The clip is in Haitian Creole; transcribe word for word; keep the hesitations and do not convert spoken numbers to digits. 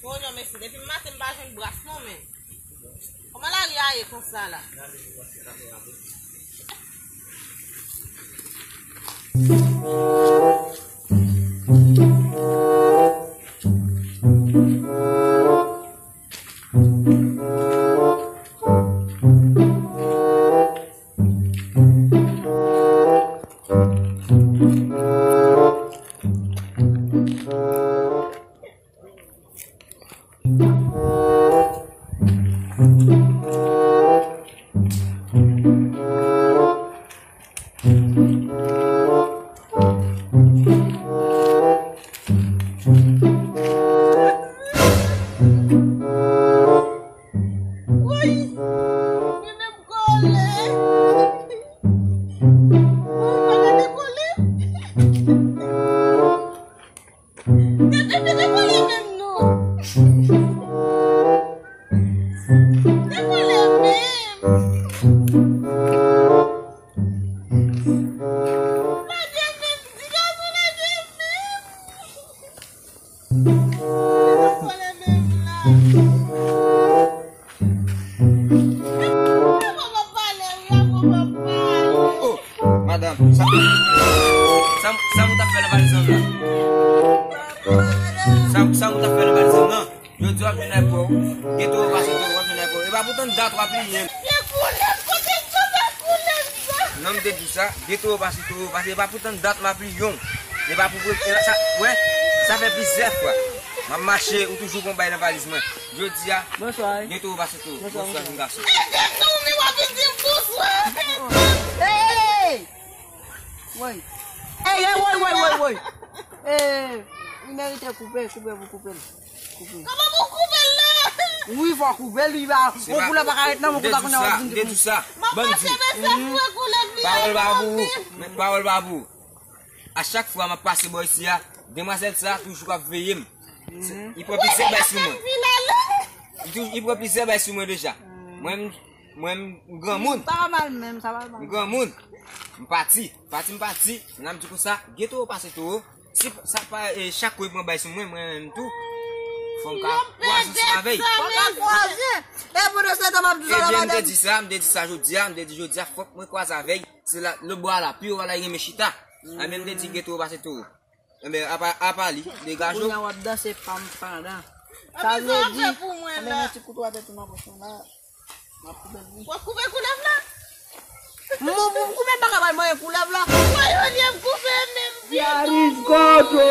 Bon, non, mesye, depi maten m pa jwenn bras non, men. Kòman lari a ye konsa la? Woy! Mwen menm kole! Mwen pa ka dekole! Tèt mwen te kole menm non. Te kole menm. Lage menm, ti gason lage menm. Te kole menm la. Oh, madanm, sa, sa, sa moun t ap fè nan valiz lan la? Sa, sa moun t ap fè nan valiz lan? Jodi w ap jwenn aypò w. Gen towo pase towo, w ap jwenn aypò w. E pa pou tann dat w ap li menm. Se koulèv, kote m sot ak koulèv sa? Non, m te di w sa, gen towo pase towo, pase e pa pou tann dat m ap li yon. E pa pou, e sa, wè, sa fè plizyè fwa. M ap mache, ou toujou pran bay nan valiz mwen. Jodi a, gen towo pase towo. Bonswa, jenn gason. E gason, men w ap vin di m bonswa. Hey, hey, hey! Woy. Hey, hey, woy, woy, woy, woy. Eh, li merite koupe, koupe pou koupe l. Koupe. Kòman pou koupe l la? Wi, fò koupe l, li pa, on koulèv pa ka ret nan men kouta kounye a w ap vin di pou. M te di w sa, m te di w sa. M ap mache, men se fou koulèv li a. Pawòl pa pou ou. Men pawòl pa pou ou. A chak fwa m ap pase bò isi a, demwazèl sa a toujou ap veye m. Se, li pran plizyè bay sou mwen. Li tou, li pran plizyè bay sou mwen deja. Mwen, mwen, m granmoun. Sa pa mal menm, sa pa mal. M granmoun. M pati. Pati, m pati. N ap di konsa, gen towo pase towo. Si sa pa, e, chak kou li pran bay sou mwen, mwen menm tou. Fò m ka kwaze ansanm avè l. Fò m ka kwaze. E pandan se tan m ap di sa la, madanm. Ebyen, m te di sa, m te di sa jodi a, m te di jodi a, fòk mwen kwaze avè l. Se la, lòt bò a la, pi wo a la, li renmen chita. Ebyen, m te di gen towo pase towo. Ebyen, apa, apa li, degaje w. Kounye a w ap danse pa m pandan. Sa vle di, anben, yon ti kouto a tèt ou nan pòch mwen la. M ap koupe l wi. W ap koupe koulèv la? M, m, m koupe, m pa ka bay manyen koulèv la. Mwen yo li ap koupe menm pi. Yaris Godo.